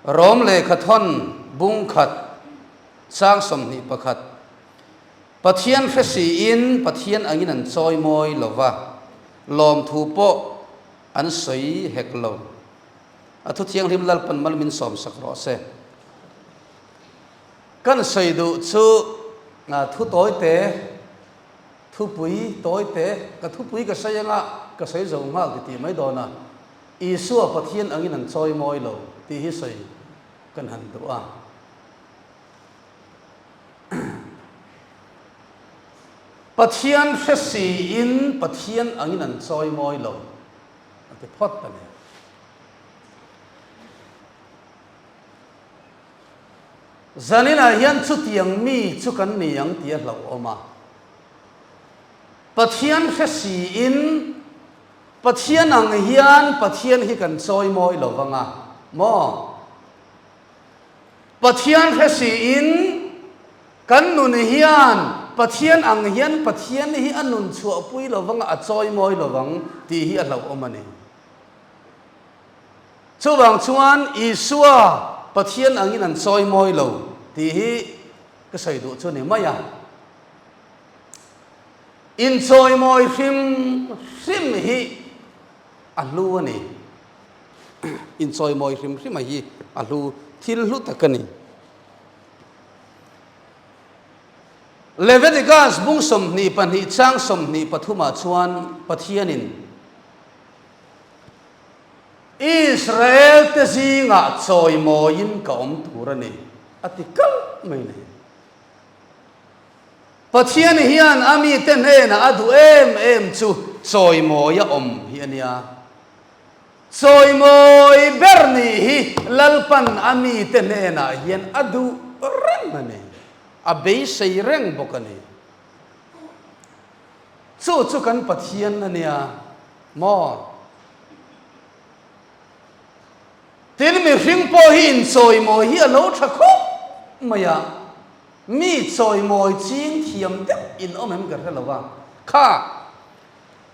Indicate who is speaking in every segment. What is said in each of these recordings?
Speaker 1: Rom lehkhathawn bung khat chang 21. Pathian hre siin Pathian angin an chawi mawi lo va, lawmthu pawh an sawi hek lo. A thu thianghlim Lalpan mal min sawmsak rawh se. Kan sawi duh chu thu tawi te, thupui tawi te, ka thupui ka sawi anga ka sawi zo nghal ti tih mai dawn a, Isua Pathian angin an chawi mawi lo tih hi sawi kan han duh a. Pathian hre siin Pathian angin an chawi mawi lo a ti phawt a ni. Zaninah hian chutiang mi chu kan ni ang tih a hlauhawm a. Pathian hre siin Pathian ang hian Pathian hi kan chawi mawi lo vang a maw? Pathian hre siin kan nun hian Pathian ang hian Pathian hi a nun chhuahpui lo vang a, a chawi mawi lo vang tih hi a hlauhawm a ni. Chuvang chuan Isua Pathian angin an chawi mawi lo tih hi ka sawi duh chu a ni mai a. Inchawimawi hrim hrim hi a hlu a ni. Inchawimawi hrim hrim a hi a hlu thil hlu tak a ni. Leviticus bung 22 chang 23 ah chuan Pathianin Israel te zingah chawimawiin ka awm tur a ni a ti kalh mai a ni. Pathian hian a mite hnenah a duh em em chu chawimawi a awm hi a nia. Chawimawi ber nih hi Lalpan a mite hnenah hian a duh reng a ni. A beisei reng bawk a ni. Chu chu kan Pathian a nia maw? Tin, mihring pawh hi inchawimawi hi a lo tha khawp mai a. Mi chawimawi ching thiam deuh in awm em ka hre lo a, kha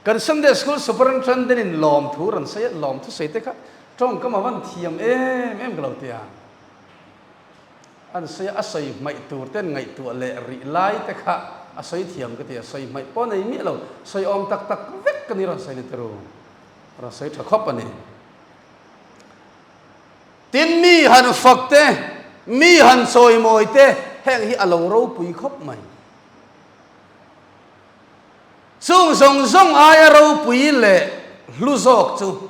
Speaker 1: kan Sunday School Superintendent in lawmthu rawn sawi a, lawmthu sawi te kha tawngkam a van thiam em em ka lo ti a, an sawi a, a sawi hmaih tur ten ngaihtuah leh rih lai te kha a sawi thiam ka ti a, sawi hmaih pawh nei miah lo, sawi awm tak tak vek ka ni rawn sawi ni turu, rawn sawi tha khawp a ni. Tin, mi han fak te, mi han chawimawi te, heng hi a lo ropui khawp mai. Chung zawng zawng aia ropui leh hlu zawk chu,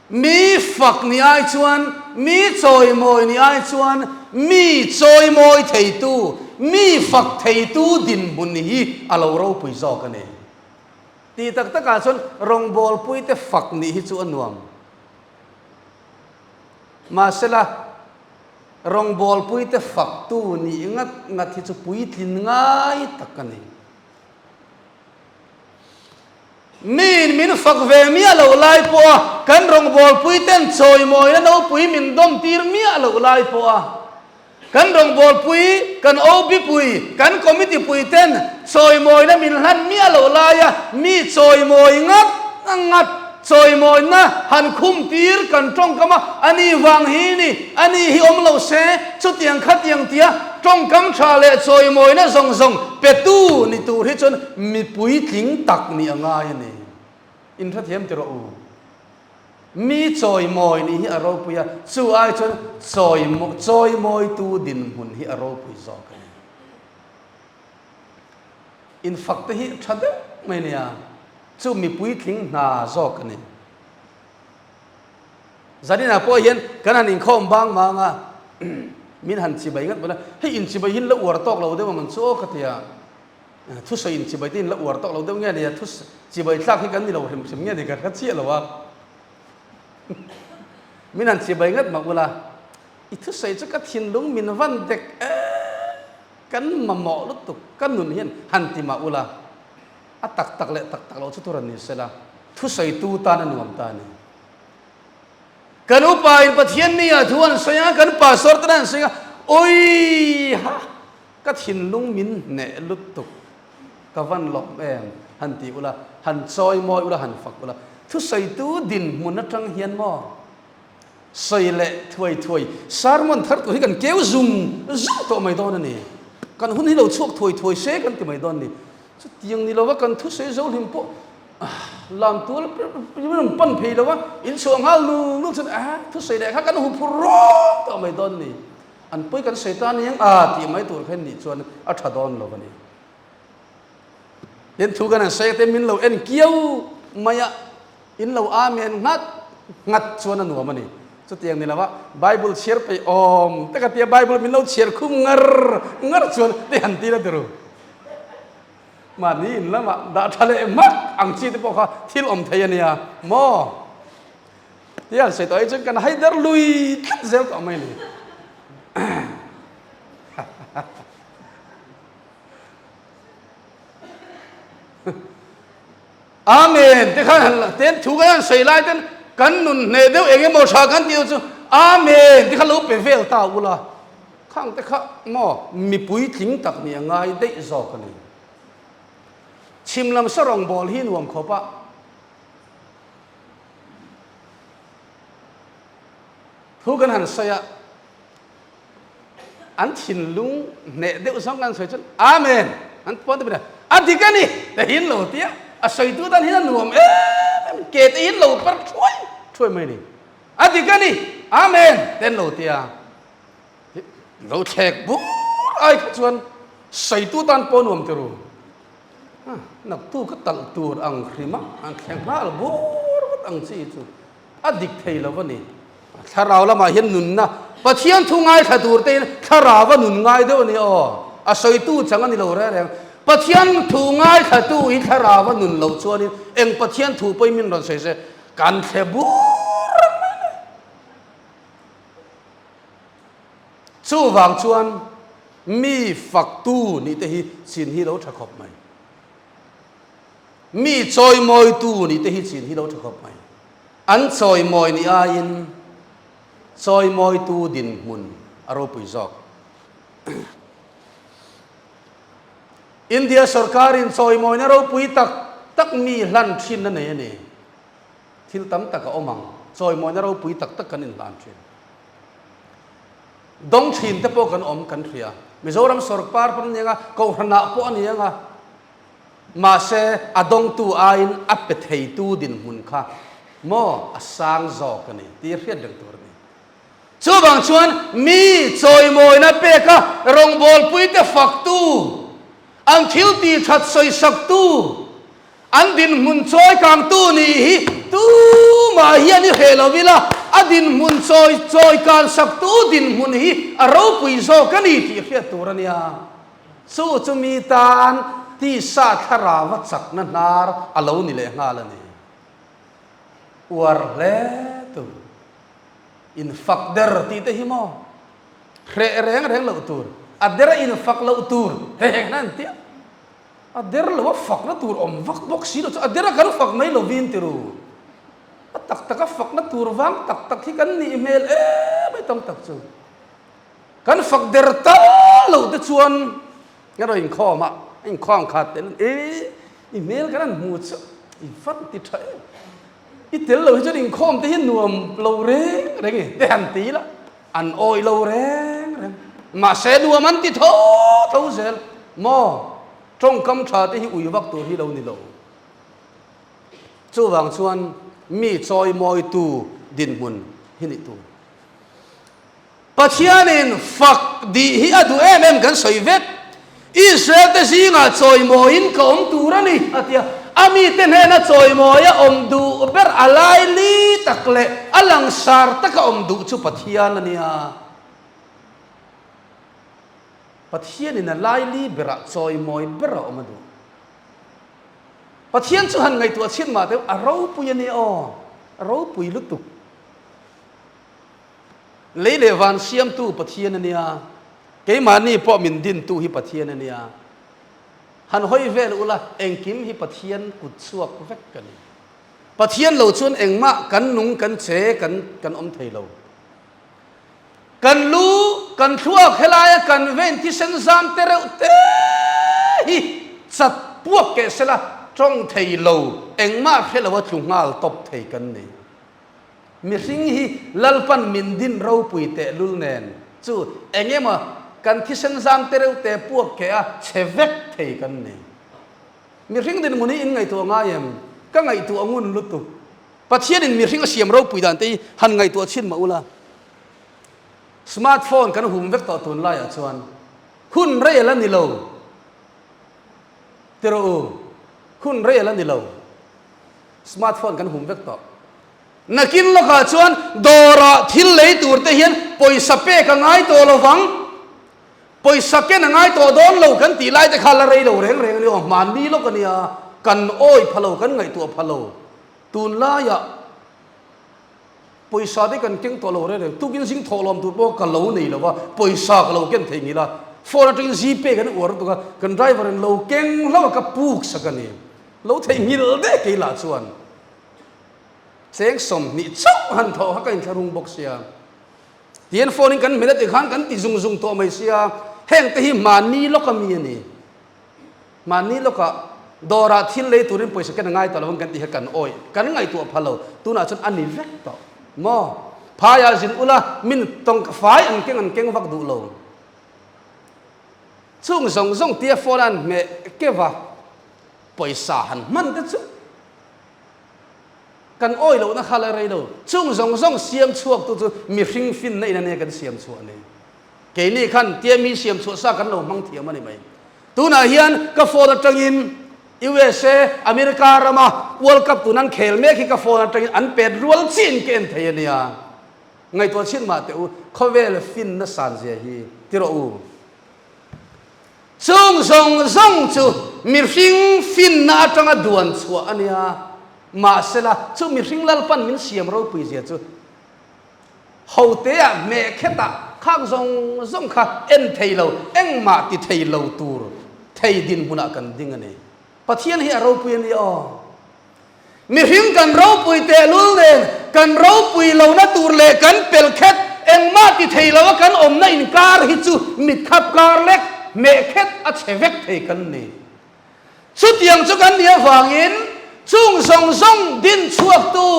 Speaker 1: mi fak ni ai chuan, mi chawimawi ni ai chuan, mi chawimawi theitu, mi fak theitu dinhmun hi a lo ropui zawk a ni. Tih tak takah chuan rawngbawlpuite fak nih hi chu a nuam. Mahsela, rawngbawlpuite faktu nih ngat ngat hi chu puitlin ngai tak a ni. Miin min fak ve miah loh lai pawha kan rawngbawlpuiten chawimawina nopui min dawmtir miah loh lai pawha kan rawngbawlpui, kan OB pui, kan committee puiten chawimawina min hlan miah loh laia mi chawimawi ngat ngat chawimawina han khum tir kan tawngkam a, a ni vang hi ni, a ni hi awm lo se, chutiang khatiang tia tawngkam tha leh chawimawina zawng zawng petu ni tur hi chuan mipui tling tak nih a ngai a ni. Inhrethiam ti rawh u. Mi chawimawi nih hi a ropui a, chu ai chuan chawimawitu dinhmun hi a ropui zawk a ni. Infak te hi tha deuh mai nia, chu mi puitling hna zawk a ni. Zaninah pawh hian kan han inkhawm bang mang a, min han chibai ngat bawlh a, hei inchibai hi in la uar tawk lo deuh ang chu aw ka ti a. Thusawi in chibai te in la uar tawk lo deuh nge nia, thu chibai thlak hi kan ni lo hrim hrim nge ni ka hre chiah lo a. Min han chibai ngat mah ula, i thusawi chu ka thinlung min van dek e, kan mamawh lutuk ka nun hian han ti mah ula, a tak tak leh tak tak lo chu tur an ni sela, thusawi tu tan a nuam ta a ni. Kan upa in Pathian ni ah thu an sawi a, kan pastor ten an sawi a, ui ha! Ka thinlung min hneh lutuk, ka van lawm em? Han ti ula, han chawi mawi ula, han fak ula. Thusawitu dinhmun atang hian maw? Sawi leh thuai thuai sermon thar tur hi kan keu zung zung tawh mai dawn a ni. Kan hun hi lo chhuak thuai thuai se kan ti mai dawn a ni. Chutiang ni lova kan thusawi zo hlim pawh lam tual rawn pan phei lova in chhuah nghal nul nul chuan a thusawi leh kha kan hu phur rawk tawh mai dawn a ni. An pawi kan sawi ta aniang a tih mai tur kha nih chuan a tha dawn lo a ni. Tin thu kan han sawi te min lo en kiau mai a, in lo amen nghat nghat chuan a nuam a ni. Chutiang ni lova Bible chhiar peih awm te ka tia Bible min lo chhiar khum ngar ngar chuan te han ti la ti ru. Mahni in lamah dah tha leh hmak ang chi te pawh kha thil awm thei a nia maw? Tia han sawi tawh ai chuan kan hai der lui tlat zel tawh mai a ni. Amen te khan han ten thu kan han sawi lai ten kan nun hneh deuh eng emaw tha kan tih chu Amen te kha lo pe vel ta ula khang te kha maw mipui tling tak nih a ngai daih zawk a ni. Chhim lam sa rawngbawl hi nuam khawp a. Thu kan han sawi a. An thinlung hneh deuh zawng kan sawi chuan Amen an pawn te pawh a dik a ni te hin lo tia a sawitu tan hian a nuam em em ke te hin lo par thuai thuai mai a ni a dik a ni Amen te an lo tia lo thlek bur ai kha chuan sawitu tan pawh nuam ti ru naktu ka talh tur ang hrim a an thleng nghal bur vut ang chi chu A dik thei lo a ni. Thlarau lamah hian nunna, Pathian thu ngaithla tur te hian thlarau a nun ngai deuh a ni aw. A sawitu chang a ni lo reng reng. Pathian thu ngaithlatu hi thlarau a nun loh chuanin eng Pathian thu pawhin min rawn sawi se kan thle bur reng mai mai. Chuvang chuan mi faktu nih te hi chin hi lo tha khawp mai. Mi chawimawitu nih te hi chin hi lo tha khawp mai. An chawimawi nih aiin chawimawitu dinhmun a ropui zawk. India sorkarin chawimawina ropui tak tak mi hlan thin a nei a ni. Thil tam tak a awm ang. Chawimawina ropui tak tak kan inhlan thin. Dawng thin te pawh kan awm kan hria. Mizoram sorkar pawh a ni ang a, Kohhranah pawh a ni ang a. Mahse, a dawngtu aiin a pe theitu dinhmun kha maw a sang zawk a ni tih hriat reng tur a ni. Chuvang chuan mi chawimawina peka rawngbawlpuite faktu, an thil tih that sawisaktu, an dinhmun chawikangtu nih hi tumah hian i hreh lo ila, a dinhmun chawi chawikan-saktu dinhmun hi a ropui zawk a ni tih hriat tur a nia. Chu chu mi tan tisa thlarau a chakna hnar a lo ni leh nghal a ni. Uar hle tur, infak der tih te hi maw? Hreh reng reng loh tur, a der a infak loh tur he heng hian an ti a. A der lo a fakna tur awm vak bawk si lo chu a der a kan fak mai lovin ti ru. A tak tak a fakna tur vang tak tak hi kan nih hmel em mai tam tak chu. Kan fak der tal loh te chuan ka rawn inkhawm a, a inkhawm khat tel e i hmel kan han hmu chu i van ti tha em, i tel lo hi chuan inkhawm te hi nuam lo reng reng i te han ti la, an awih lo reng reng mahse nuam an ti tho tho zel maw tawngkam tha te hi ui vak tur hi lo ni lo. Chuvang chuan mi chawimawitu dinhmun hi nih tur. Pathianin fak dih hi a duh em em kan sawi vek. Israel-te zingah chawimawiin ka awm tur a ni, a ti a. A mite hnena chawimawi a awm duh ber a laili tak leh a langsar taka awm duh chu Pathian a nia. Pathianin a laili berah chawimawi ber a awm a duh. Pathian chu han ngaihtuah chhin mah deuh, a ropui a nia aw, a ropui lutuk. Lei leh van siamtu Pathian a nia, keimahni pawh min dintu hi Pathian a nia. Han hawi vel ula, engkim hi Pathian kut chhuak vek a ni. Pathian lo chuan engmah kan nung, kan che, kan kan awm thei lo. Kan lu, kan thluak helaia kan vein thisen zam te reuh te hi chat puak keh sela tawng thei lo, engmah hre lo a tlu nghal tawp thei kan ni. Mihring hi Lalpan min din ropui tehlul nen chu eng emaw kan thisen zang te reuh te puak keh a chhe vek thei kan ni. Mihring dinhmun hi in ngaihtuah ngai em? Ka ngaihtuah ngun lutuk. Pathianin mihring a siam ropui dan te hi han ngaihtuah chhin mah ula. Smart phone kan hum vek tawh tunlaiah chuan hun rei a la ni lo. Ti rawh u, hun rei a la ni lo. Smart phone kan hum vek tawh. Nakin lawkah chuan dawrah thil lei tur te hian pawisa pek a ngai tawh lo vang. Pawisa ken a ngai tawh dawn lo kan tih lai te kha la rei lo reng reng a ni aw, hmanni lawk a nia, kan awi pha lo, kan ngaihtuah pha lo. Tunlaiah pawisa te kan keng tawh lo reng reng, tukin zing thawhlawm tur pawh ka lo nei lo va, pawisa ka lo ken thei ngil a, phone atangin Gpay kan uar lutuk a, kan driver in lo keng hlauh a ka puk sak a ni. Lo theihnghilh daih keilah chuan. Cheng 20 chauh han thawh kha ka inthlahrung bawk sia. Tihian phone in kan hmel a tih khan kan ti zung zung tawh mai sia. Heng te hi mahni lawka mi a ni. Mahni lawkah dawrah thil lei turin pawisa ken a ngai tawh lo ang kan tih kha kan awih, kan ngaihtuah pha lo. Tunah chuan a ni vek tawh maw? Phaiah zin ula min tawngka fai an keng an keng vak duh lo. Chung zawng zawng tia phone a an hmeh keuh a, pawisa han hman te chu Kan awi lohna kha la rei lo. Chung zawng zawng siam chhuaktu chu mihring finna in a nia kan siam chhuah a ni. Keini khan tia mi siam chhuah sa kan lo hmang thiam a ni mai. Tunah hian ka phone atangin USA, America rama World Cup tun an khel mek hi ka phone atangin an pet rual chiin ka en thei a nia. Ngaihtuah chhin mah teh u, khawvel finna san zia hi ti rawh u. Chung zawng zawng chu mihring finna atanga duan chhuah a nia. Mahsela, chu mihring Lalpan min siam ropui zia chu hoteah hmeh khetah khak zawng zawng kha en thei lo, engmah ti thei lo tur thei dinhmunah kan ding a ni. Pathian hi a ropui a ni aw. Mihring kan ropui tehlul nen kan ropui lohna tur leh kan pel khet engmah ti thei lo a kan awmna inkar hi chu mitkhap kar lek hmeh khet a chhe vek thei kan ni. Chutiang chu kan nih avangin chung zawng zawng din chhuaktu,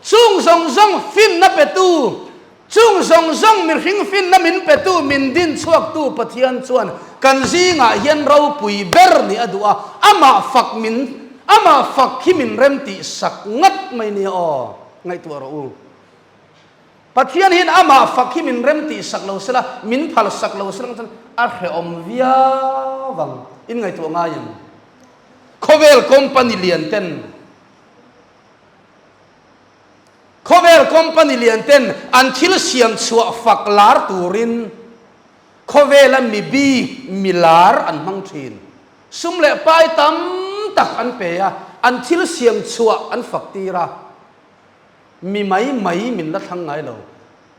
Speaker 1: chung zawng zawng finna petu, Chung zawng zawng mihring finna min petu, min din chhuaktu Pathian chuan kan zingah hian ropui ber nih a duh a, amah fak min, amah fak hi min rem tih sak ngat mai nia aw, ngaihtuah rawh u. Pathian hian amah fak hi min rem tih sak lo sela, min phal sak lo sela chuan a hrehawm viau ang, in ngaihtuah ngai em? Khawvel company lian ten. Khawvel company lian ten an thil siam chhuah fak lar turin khawvela mi bik, mi lar an hmang thin. Sum leh pai tam tak an pe a, an thil siam chhuah an fak tir a, mi mai mai min la thlang ngai lo.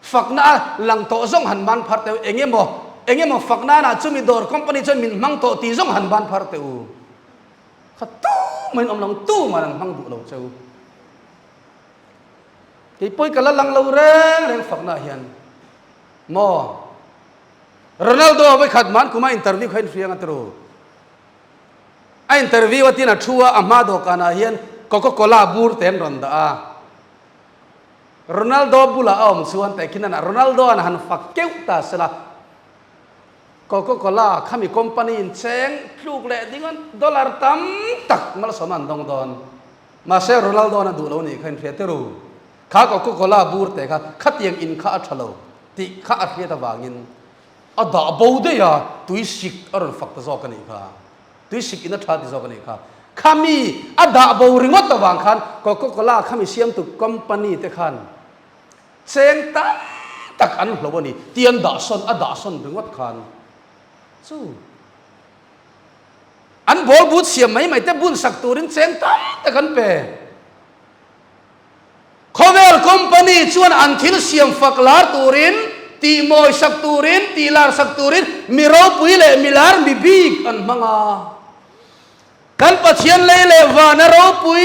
Speaker 1: Fakna a lang tawh zawng han ban phar teh u, eng emaw, eng emaw faknana chumi dawr company chuan min hmang tawh tih zawng han ban phar teh u. Kha tu mah in awm lo ang, tu mah an hmang duh lo cheu. Kei pawi ka la lang lo reng reng fakna ah hian maw Ronaldo a vawikhat man kuma interview kha in hriang a tiru. A interview a tin a thu a, a hma dawhkan ah hian Coca Cola bur te an rawn dah a. Ronaldo bulah a awm chuan tehkhin a Ronaldo an han fak keuh ta sela. Coca Cola khami company in cheng tluk leh ding an dollar tam tak malsawm an dawng dawn. Mahse Ronaldo an a duh lo nih kha in hria teru. Kha Coca Cola bur te kha khatiang in kha a tha lo tih kha a hriat avangin a dah bo daih a, tui sik a rawn fak ta zawk a nih kha. Tui sik in a tha ti zawk a nih kha. Khami a dah bo ringawt avang khan Coca Cola khami siamtu company te khan Cheng tam tak an hlo a ni tih an dah sawn a dah sawn ringawt khan chu an ball but siam mai mai te bun sak turin cheng tam tak an pe. Khawvel company chuan an thil siam fak lar turin, tih mawi sak turin, tih lar sak turin mi ropui leh mi lar mi bik an hmang a. Kan Pathian lei leh vana ropui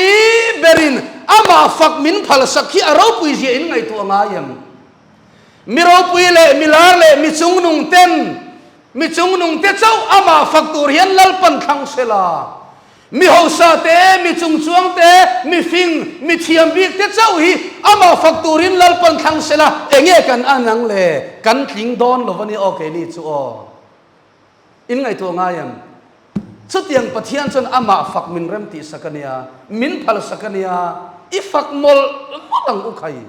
Speaker 1: berin amah fak min phalsak hi a ropui zia in ngaihtuah ngai em? Mi ropui leh mi lar leh mi chungnung ten, mi chungnung te chauh amah fak tur hian Lalpan thlang se la. Mi hausa te, mi chungchuang te, mi fing, mi thiam bik te chauh hi amah fak turin Lalpan thlang sela, enge kan an ang le? Kan tling dawn lo a ni aw keini chu aw. In ngaihtuah ngai em? Chutiang Pathian chuan amah fak min rem tih sak a nia, min phal sak a nia, i fak mawlh mawlh ang u khai,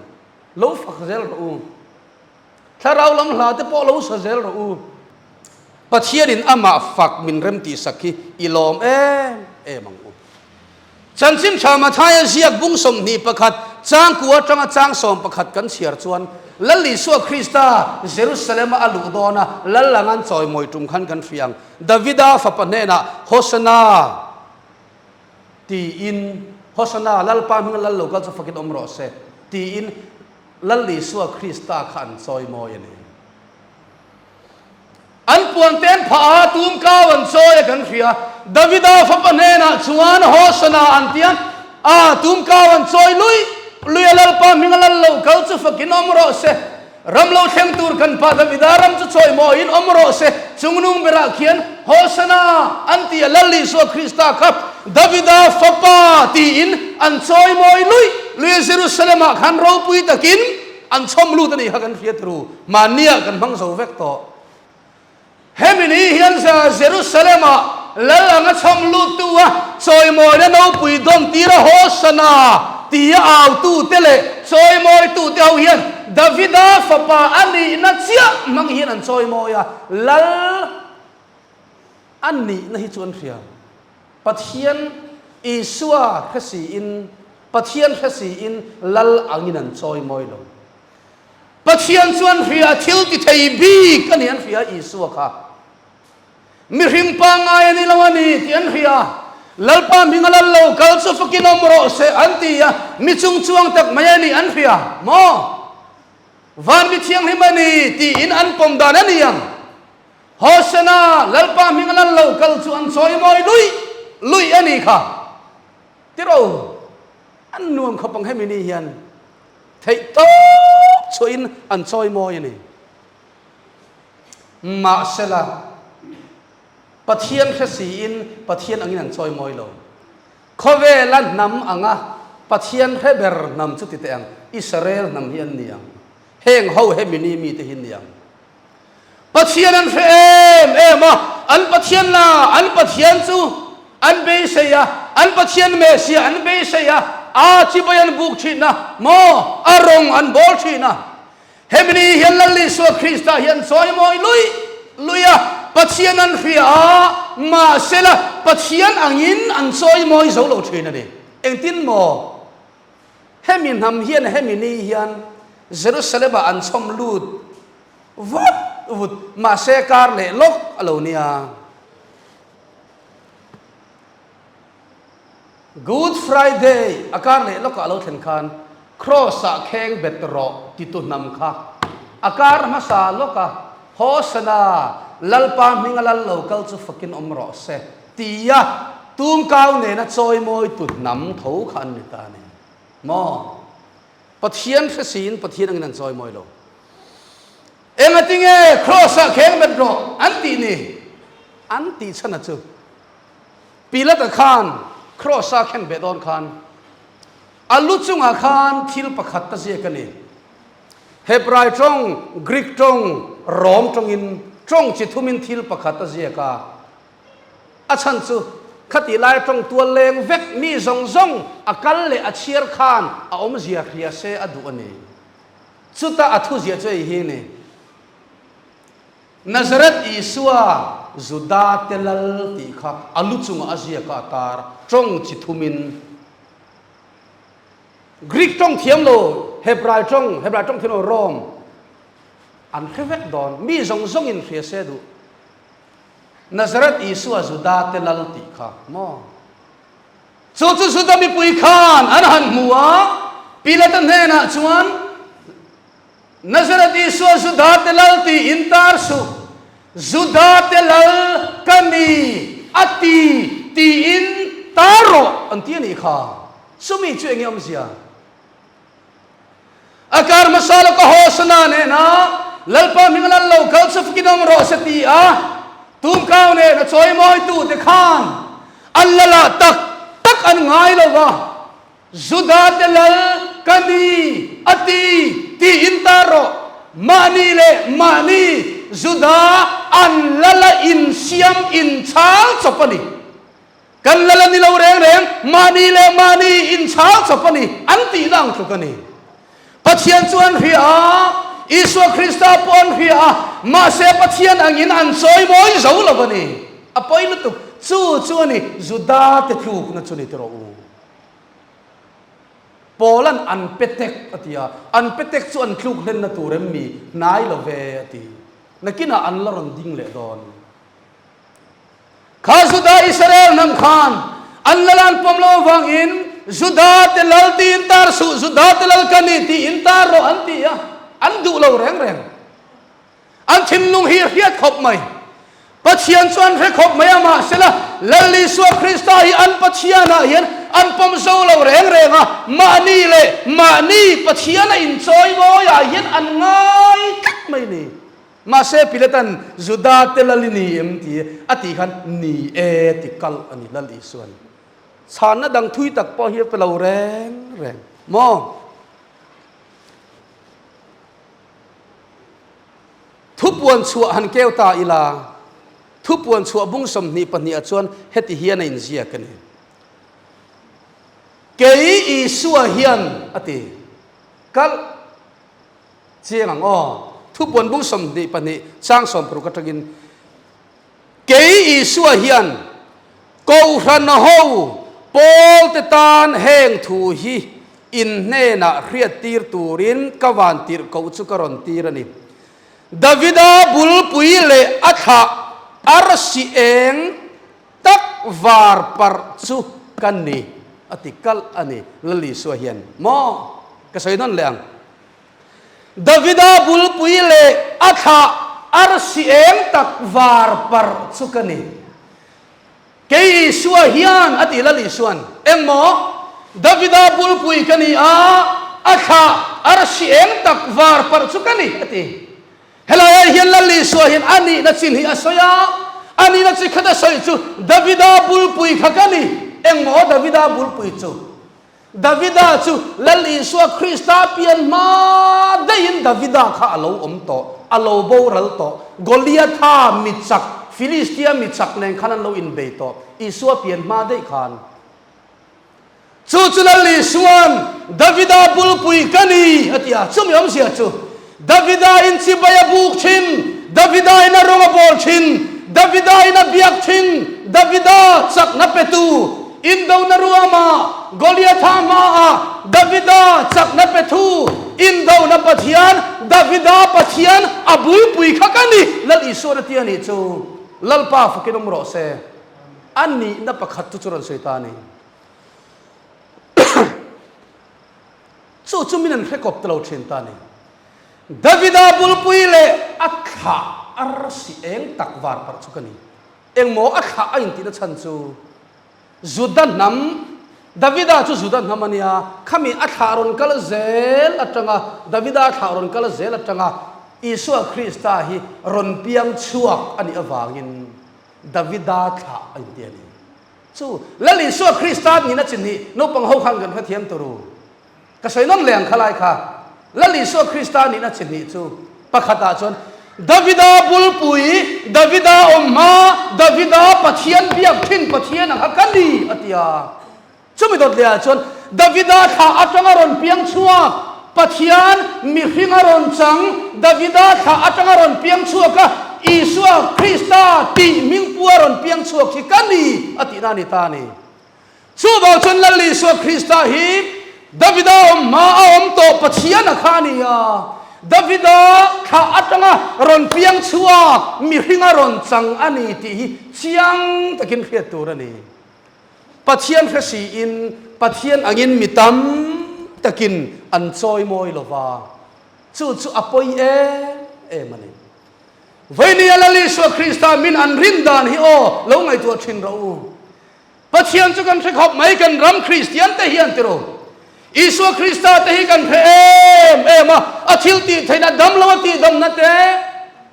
Speaker 1: lo fak zel rawh u. Thlarau lam hla te pawh lo sa zel rawh u. Pathianin amah fak min rem tih sak hi i lawm em em ang u. Chanchin tha Mathaia ziak bung 21 changkua atanga chang 11 kan chhiar chuan Lal Isua Krista Jerusalem-a a luh dawn a, Lal ang an chawimawi tum khan kan hria ang. Davida fapa hnenah Hosana tiin Hosana, Lalpa hminga Lal lo kal chu fakin awm rawh se tiin Lal Isua Krista kha an chawimawi a ni. An puan te an phah a, tum kau an chawi a kan hria. Davida fapa hnenah chuan Hosana an ti a, a tum kau an chawi lui lui a, Lalpa hming a lal lo kal chu fakin awm rawh se. Ram lo thleng tur kan pa Davida ram chu chawi mawiin awm rawh se. Chungnung berah khian Hosana an ti a, Lal Isua Krista kha Davida fapa tiin an chawi mawi lui lui a, Jerusalem-ah khan ropui takin an chhawm lut a nih kha kan hria turu. Mahnia kan hmang zo vek tawh. Hemi ni hian Jerusalem-ah Lal anga chhawm luttu a chawimawina nopui dawn tir a Hosana tia autute leh chawimawitute ho hian Davida fapa a nihna chiah hmang hian an chawimawi a, Lal a nihna hi chu an hria. Pathian Isua hre siin, Pathian hre siin Lal angin an chawimawi lo. Pathian chuan hria thil ti thei bik a ni an hria Isua kha mihring pangngai a ni lo a ni tih an hria. Lalpa hming a lal lo kal chu fakin awm rawh se an ti a, mi chung chuang tak mai a ni an hria maw? Van mi thianghlim a ni tiin an pawm dan a ni ang. Hosana, Lalpa hming a lal lo kal chu an chawimawi luih luih a ni kha. Tiro, an nuam khawp ang hemi ni hian theih tawp chhuahin an chawi mawi a ni. Mahsela, Pathian hre siin Pathian angin an chawi mawi lo. Khawvela hnam anga Pathian hre ber hnam chu ti teh ang, Israel hnam hi an ni ang. Heng ho hemi ni mite hi an ni ang. Pathian an hre em em a, an Pathian la, an Pathian chu an beisei a, an Pathian Messiah an beisei a, a chibai an buk thin a, maw, a rawng an bawl thin a. Hemi ni hian Lal Isua Krista hi an chawimawi lui lui a, Pathian an hria a, mahsela Pathian angin an chawimawi zo lo thin a ni. Engtin maw? Hemi hnam hian hemi ni hian Jerusalem-ah an chhawm lut vut vut, mahse kar leh lawk a lo nia. Good Friday a kar leh lawkah a lo thlen khan Kraws-ah kheng bet rawh titu hnam kha a kar hmasa lawk a, Hosana, Lalpa hminga lal lo kal chu fakin awm rawh se tia tumkau nena chawimawi tu hnam tho kha an ni ta a ni maw? Pathian hre siin Pathian angin an chawimawi lo. Engatinge Kraws-ah kheng bet rawh an tih ni? An tih chhan a chu. Pilata khan Kraws-a khen beh dawn khan a lu chungah khan thil pakhat ta ziak a ni. Hebrai tawng, Greek tawng, Rom tawngin tawng chi thumin thil pakhat a ziak a. A chhan chu khatih lai tawng tual leng vek mi zawng zawng a kal leh a chhiar khan a awmzia hria se a duh a ni. Chuta a thuziah chu hei hi a ni, Nazareth Isua Juda te lal tih kha a lu chungah a ziak a a tar tawng chi thumin. Greek tawng thiam lo, Hebrai tawng, Hebrai tawng thiam lo Rome an hre vek dawn. Mi zawng zawngin hria se duh. Nazareth Isua Juda te lal tih kha maw? Chu chu Juda mipui khan an han hmu a, Pilata hnenah chuan, Nazareth Isua Juda te lal tih in tar suh, Juda te lal ka ni a ti tiin tar rawh an ti a nih kha. Chumi chu eng nge awmzia? A kar hmasa lawka Hosana nena Lalpa hming a lal lo kal chu fakin awm rawh se ti a, tumkau nen a chawimawitu te khan. An lal ah tak tak an ngai lo va, Juda te lal ka ni a ti tiin tar rawh. Mahni leh mahni Juda an lal a insiam inchhal chawp a ni. Kan lal a ni lo reng reng, mahni leh mahni inchhal chawp a ni an tihna ang tluk a ni. Pathian chu an hria a, Isua Krista pawh an hria a, mahse Pathian angin an chawi mawi zo lo a ni. A pawi lutuk. Chu chu a ni, Juda te tlukna chu ni ti rawh u. Paula'n an pe tek a ti a, an pe tek chu an tluk hlenna tur em mi hnai lo ve a ti. Nakinah an la rawn ding leh dawn. Kha Juda Israel hnam khan an lal an pawm lo avangin Juda te lal tiin tar suh, Juda te lal ka ni tiin tar rawh an ti a, an duh lo reng reng. An thinlung hi a hriat khawp mai. Pathian chu an hre khawp mai a, mahsela Lal Isua Krista hi an Pathianah hian an pawm zo lo reng reng a, mahni leh mahni Pathiana inchawi mawiah hian an ngai tlat mai a ni. Mahse Pilatan Juda te lal i ni em ti a tih khan ni e ti kalh a ni Lal Isuan. Chhanna dang thui tak pawh hi a pe lo reng reng maw? Thupuan chhuah han keu ta ila, thupuan chhuah bung 22 ah chuan heti hian a inziak a ni. Kei Isua hian a ti kalh. Chiang ang aw. Thupuan bung 22 chang 60 atangin, Kei Isua hian Kohhran ho pawlte tan heng thu hi in hnenah hriattir turin ka van tirhkoh chu ka rawn tir a ni. Davida bulpui leh a thlah arsi eng tak var parh chu ka ni a ti kalh a ni Lal Isua hian. Maw? Ka sawi nawn leh ang. Davida bulpui leh a thlah arsi eng tak var parh chu ka ni. Kei Isua hian, a ti Lal Isuan, engmaw? Davida bulpui ka ni a, a thlah arsi eng tak var parh chu ka ni, a ti. Helaiah hian Lal Isua hian a nihna chin hi a sawi a, a nihna chi khat a sawi chu, Davida bulpui kha ka ni. Engmaw Davida bulpui chu? Davida chu Lal Isua Krista pian hma daihin Davida kha a lo awm tawh, a lo boral tawh. Goliatha mi chak, Filistia mi chak nen khan an lo inbei tawh, Isua pian hma daih khan. Chu chu Lal Isua'n Davida bulpui ka ni a ti a, chumi awmzia chu Davida in chibai a buk thin, Davida in a rawng a bawl thin, Davida in a biak thin, Davida chakna petu, Indona ruama Goliatha hmaah Davida chakna pethu, Indona Pathian, Davida Pathian a bulpui kha ka ni, Lal Isuan a ti a nih chu. Lalpa fakin awm rawh se. A nihna pakhat chu chu rawn sawi ta a ni. Chu chu min an hre kawp ta lo thin ta a ni. Davida bulpui leh a thlah arsi eng tak var parh chu ka ni. Engmaw a thlah a intihna chhan chu Juda hnam, Davida chu Juda hnam a nia, khami a thlah rawn kal zel atanga, Davida a thlah rawn kal zel atanga Isua Krista hi rawn piang chhuak a nih avangin Davida thlah a inti a ni. Chu Lal Isua Krista nihna chin hi naupang ho khan kan hrethiam tur u. Ka sawi nawn leh ang kha lai kha. Lal Isua Krista nihna chi hnih chu pakhatah chuan Davida bulpui, Davida awm hma, Davida Pathian biak thin Pathian ang kha ka ni a ti a. Chumi dawt lehah chuan Davida thlah atanga rawn piang chhuak Pathian mihring a rawn chang, Davida thlah atanga rawn piang chhuak a Isua Krista tih hmingpua rawn piang chhuak hi ka ni a tihna a ni ta a ni. Chuvang chuan Lal Isua Krista hi Davida awm hma a awm tawh Pathian a kha a ni a. Davida thlah atanga rawn piang chhuak mihringa rawn chang a ni tih hi chiang takin hriat tur a ni. Pathian hre siin Pathian angin mi tam takin an chawi mawi lo va, chu chu a pawi em em a ni. Vainia Lal Isua Krista min an rin dan hi aw lo ngaihtuah thin rawh u. Pathian chu kan hre khawp mai, kan ram Kristian te hian tiraw? Isua Krista te hi kan hre em em a, a thil tih theihna dam lo a tih damna te,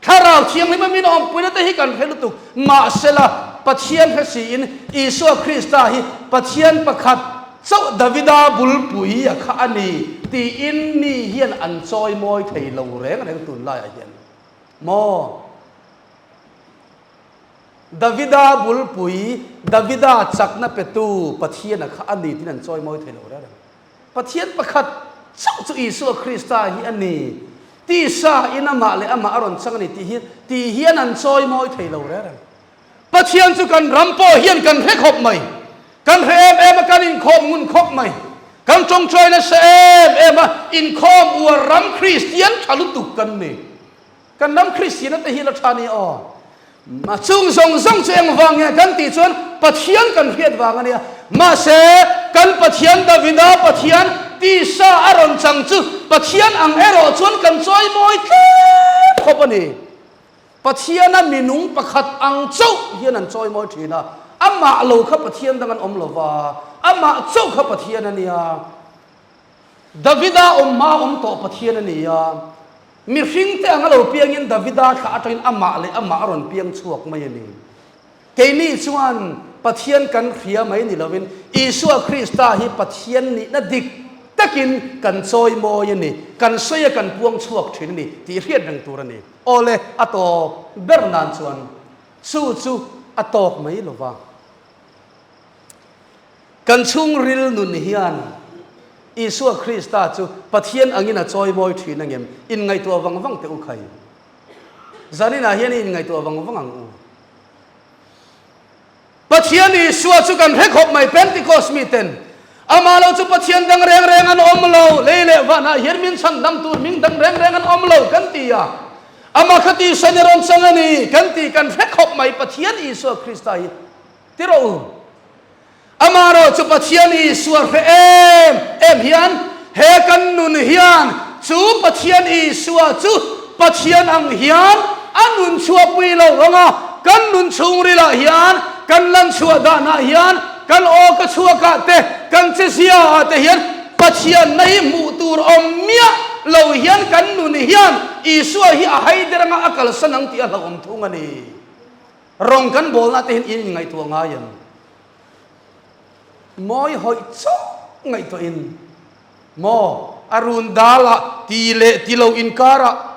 Speaker 1: Thlarau Thianghlim a min awmpuina te hi kan hre lutuk. Mahsela. Pathian hre siin Isua Krista hi Pathian pakhat chauh Davida bulpui a kha a ni tiin mi hian an chawimawi thei lo reng reng tunlaiah hian maw? Davida bulpui, Davida chakna petu Pathian a kha a ni tiin an chawimawi thei lo reng reng. Pathian pakhat chauh chu Isua Krista hi a ni. Tisa in amah leh amah a rawn chang a ni tih hi tih hian an chawimawi thei lo reng reng. Pathian chu kan ram pawh hian kan hre khawp mai. Kan hre em em a, kan inkhawm ngun khawp mai. Kan tawngtawi nasa em em a, inkhawm uar ram Kristian tha lutuk kan ni. Kan ram Kristiana te hi la tha ni aw. A chung zawng zawng chu eng vang nge kan tih chuan Pathian kan hriat vang a nia. Mahse, kan Pathian Davida Pathian tisa a rawn chang chu Pathian ang erawh chuan kan chawimawi tlem khawp a ni. Pathiana minung pakhat ang chauh hian an chawimawi thin a, amah lo kha Pathian dang an awm lo va, amah chauh kha Pathian a nia. Davida awm hma awm tawh Pathian a ni a. Mihringte anga lo piangin Davida thlah atangin amah leh amah a rawn piang chhuak mai a ni. Keini chuan Pathian kan hria mai ni lovin Isua Krista hi Pathian nihna dik takin kan chawimawi a ni, kan sawi a kan puang chhuak thin a ni tih hriat reng tur a ni. Awle, a tawp ber nan chuan chu chu a tawk mai lova. Kan chhungril nun hian Isua Krista chu Pathian angin a chawimawi thin angem? Inngaihtuah vang vang teh u khai. Zaninah hian i inngaihtuah vang vang ang u. Pathian Isua chu kan hre khawp mai Pentecost miten Amah lo chu Pathian dang reng reng an awm lo, lei leh vanah hian min chhan dam tur hming dang reng reng an awm lo kan ti a. Amah kha tihsan i rawn chang a ni kan ti kan hre khawp mai Pathian Isua Krista hi ti rawh u. Amaherawh chu Pathian Isua hre em em hian he kan nun hian chu Pathian Isua chu Pathian ang hian a nun chhuahpui lo ang a, kan nun chhungrilah hian, kan lan chhuah danah hian, kan aw ka chhuakah te, kan chezia ah te hian Pathianna hi hmuh tur awm miah lo hian kan nun hian Isua hi a haider anga a kalsan ang tih a hlauhawm thung a ni. Rawng kan bawlna te hian in inngaihtuah ngai em? Mawi hawih chauh ngaihtuahin maw a run dalah ti leh ti lo inkarah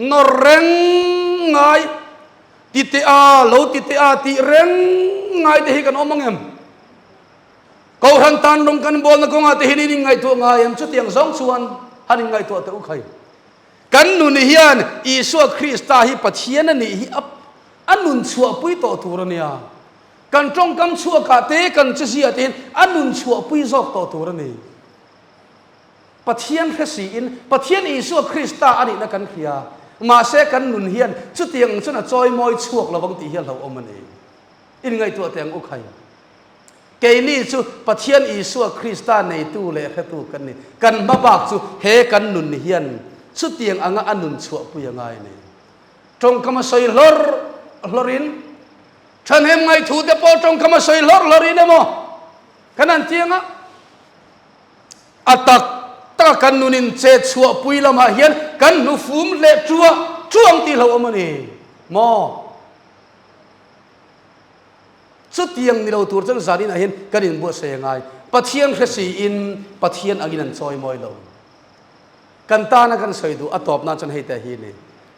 Speaker 1: nawr reng ngai ti teh a lo ti teh a tih reng ngai te hi kan awm ang em? Kohhran tan rawng kan bawlna kawngah te hian in inngaihtuah ngai em? Chutiang zawng chuan han inngaihtuah teh u khai. Kan nun hian Isua Krista hi Pathian a nih hi a nun chhuahpui tawh tur a nia. Kan tawngkam chhuakah te, kan chezia te hian a nun chhuahpui zawk tawh tur a ni. Pathian hre siin Pathian Isua Krista a nihna kan hria. Mahse kan nun hian chutiang ang chuan a chawimawi chhuak lo vang tih hi a hlauhawm a ni. Inngaihtuah teh ang u khai. Keini chu Pathian Isua Krista neitu leh hretu kan ni. Kan hma bak chu he kan nun hian chutiang anga a nun chhuahpui a ngai a ni. Tawngkam a sawi hlawr hlawrin, thahnem ngaithu te pawh tawngkam a sawi hlawr hlawrin emaw kan han ti anga a tak taka kan nunin chet chhuahpui lamah hian kan hnufum leh ṭuah ṭuah ang tih hlauhawm a ni maw? Chutiang ni lo tur chuan zaninah hian kan inbuatsaih a ngai. Pathian hre siin Pathian angin an chawimawi lo. Kan tana kan sawi duh a tawp nan chuan hei te hi a ni.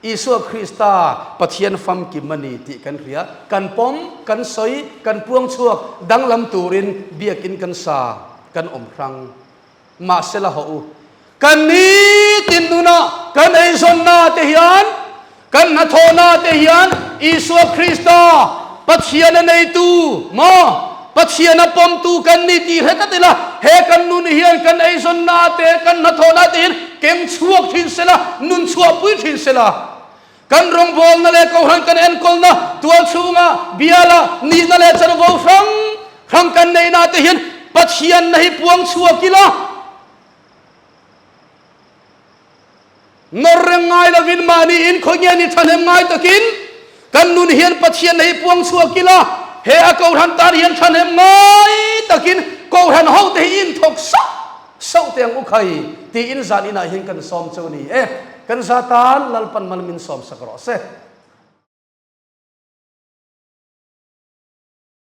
Speaker 1: Isua Krista Pathian famkim a ni tih kan hria. Kan pawm, kan sawi, kan puang chhuak danglam turin biakin kan sa, kan awm hrang. Mahse la hawh u. Kan nitin nunah, kan eizawnna te hian, kan hnathawhna te hian Isua Krista Pathian a neitu maw, Pathian a pawmtu kan ni tih hre tlat ila, he kan nun hian kan eizawnna te, kan hnathawhna te hian keng chhuak thin sela, nun chhuahpui thin sela. Kan rawngbawlna leh kohhran kan enkawlna tual chhunga biala nihna leh chanvo hrang hrang kan neihna te hian Pathianna hi puang chhuak ila, nawr reng ngai lovin mahni in khaw nge ni thahnem ngai takin kan nun hian Pathianna hi puang chhuak ila, he a kohhran tan hian thahnem ngai takin kohhran hote hi inthawk sauh Sauh te ang u khai tiin zan inah hian kan sawm chu a ni e. Kan za tan Lalpan mal min sawm sak rawh se.